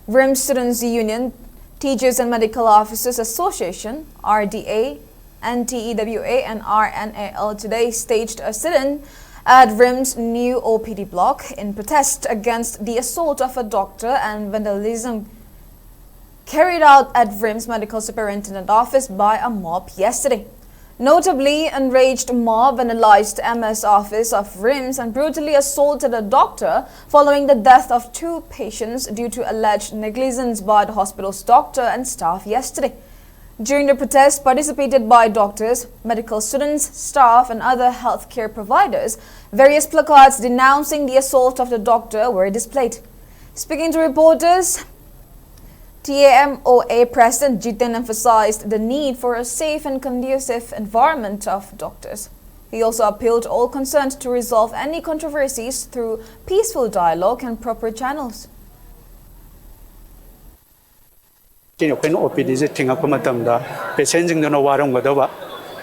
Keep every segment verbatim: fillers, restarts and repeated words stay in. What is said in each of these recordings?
RIMS Students Union, Teachers and Medical Officers Association, R D A, N T E W A, and R N A L today staged a sit-in at RIMS new O P D block in protest against the assault of a doctor and vandalism carried out at RIMS Medical Superintendent Office by a mob yesterday. Notably, enraged mob vandalized M S office of RIMS and brutally assaulted a doctor following the death of two patients due to alleged negligence by the hospital's doctor and staff yesterday. During the protest, participated by doctors, medical students, staff, and other healthcare providers, various placards denouncing the assault of the doctor were displayed. Speaking to reporters, T A M O A President Jiten emphasized the need for a safe and conducive environment of doctors. He also appealed all concerned to resolve any controversies through peaceful dialogue and proper channels. ꯑꯩꯈꯣꯏꯅ ꯑꯣ ꯄꯤ ꯗꯤꯁꯦ ꯊꯤꯡꯉꯛꯄ ꯃꯇꯝꯗ ꯄꯦꯁꯦꯟꯁꯤꯡꯗꯨꯅ ꯋꯥꯔꯝꯒꯗꯕ,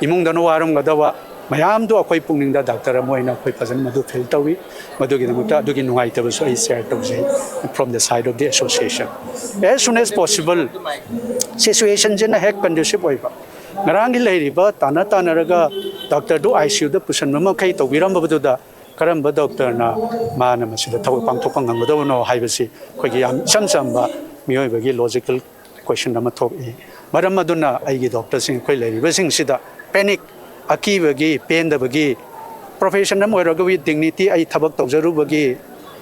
ꯏꯃꯨꯡꯗꯨꯅ ꯋꯥꯔꯝꯒꯗꯕ ꯃꯌꯥꯝꯗꯣ ꯑꯩꯈꯣꯏ ꯄꯨꯛꯅꯤꯡꯗ doctor ꯑꯃ ꯑꯣꯏꯅ ꯑꯩꯈꯣꯏ ꯐꯖꯅ ꯃꯗꯨ ꯐꯤꯜ ꯇꯧꯏ꯫ ꯃꯗꯨꯒꯤꯗꯃꯛꯇ ꯑꯗꯨꯒꯤ ꯅꯨꯡꯉꯥꯏꯇꯕꯁꯨ ꯑꯩ ꯁꯤꯌꯔ ꯇꯧꯖꯩ from the side of the association. As soon as possible situationꯁꯤꯅ ꯍꯦꯛ conducive ꯑꯣꯏꯕ, ꯉꯔꯥꯡꯒꯤ ꯂꯩꯔꯤꯕ ꯇꯥꯟꯅ ꯇꯥꯟꯅꯔꯒ ꯗꯥꯛꯇꯔꯗꯨ ꯑꯥꯏ ꯁꯤ ꯌꯨꯗ ꯄꯨꯁꯤꯟꯕꯃꯈꯩ ꯇꯧꯕꯤꯔꯝꯕꯗꯨꯗ ꯀꯔꯝꯕ ꯗꯣꯛꯇꯔꯅ ꯃꯥꯅ ꯃꯁꯤꯗ ꯊꯕꯛ ꯄꯥꯡꯊꯣꯛꯄ ꯉꯝꯒꯗꯕꯅꯣ ꯍꯥꯏꯕꯁꯤ ꯑꯩꯈꯣꯏꯒꯤ ꯌꯥꯝ ꯏꯆꯝ ꯆꯝꯕ ꯃꯤꯑꯣꯏꯕꯒꯤ ꯂꯣꯖꯤꯀꯦꯜ ꯀꯣꯏꯁꯟ ꯑꯃ ꯊꯣꯛꯏ꯫ ꯃꯔꯝ ꯑꯗꯨꯅ ꯑꯩꯒꯤ ꯗꯣꯛꯇꯔꯁꯤꯡ ꯑꯩꯈꯣꯏ ꯂꯩꯔꯤꯕꯁꯤꯡꯁꯤꯗ ꯄꯦꯅꯤꯛ, ꯑꯀꯤꯕꯒꯤ, ꯄꯦꯟꯗꯕꯒꯤ, ꯄ꯭ꯔꯣꯐꯦꯁꯟ ꯑꯃ ꯑꯣꯏꯔꯒ with dignity ꯑꯩ ꯊꯕꯛ ꯇꯧꯖꯔꯨꯕꯒꯤ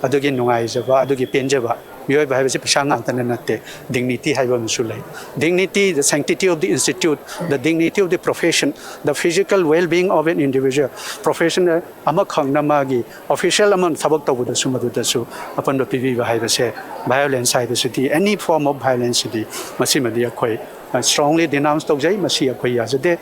ꯑꯗꯨꯒꯤ ꯅꯨꯡꯉꯥꯏꯖꯕ, ꯑꯗꯨꯒꯤ ꯄꯦꯟꯖꯕ꯫ ꯃꯤꯑꯣꯏꯕ ꯍꯥꯏꯕꯁꯤ ꯄꯩꯁꯥ ꯉꯥꯛꯇꯅ ꯅꯠꯇꯦ, dignity ꯍꯥꯏꯕ ꯑꯃꯁꯨ ꯂꯩ꯫ Dignity, the sanctity of the institute, the dignity of the profession, the physical well-being of an individual, professional ꯑꯃꯈꯛꯅ ꯃꯥꯒꯤ ꯑꯣꯐꯤꯁꯤꯌꯦꯜ ꯑꯃ ꯊꯕꯛ ꯇꯧꯕꯗꯁꯨ ꯃꯗꯨꯗꯁꯨ ꯑꯄꯟꯕ ꯄꯤꯕꯤꯕ ꯍꯥꯏꯕꯁꯦ, ꯚꯥꯏꯑꯣꯂꯦꯟꯁ ꯍꯥꯏꯕꯁꯤꯗꯤ, any form of violence ꯁꯤꯗꯤ, ꯃꯁꯤꯃꯗꯤ ꯑꯩꯈꯣꯏ strongly denounce ꯇꯧꯖꯩ, ꯃꯁꯤ ꯑꯩꯈꯣꯏ ꯌꯥꯖꯗꯦ꯫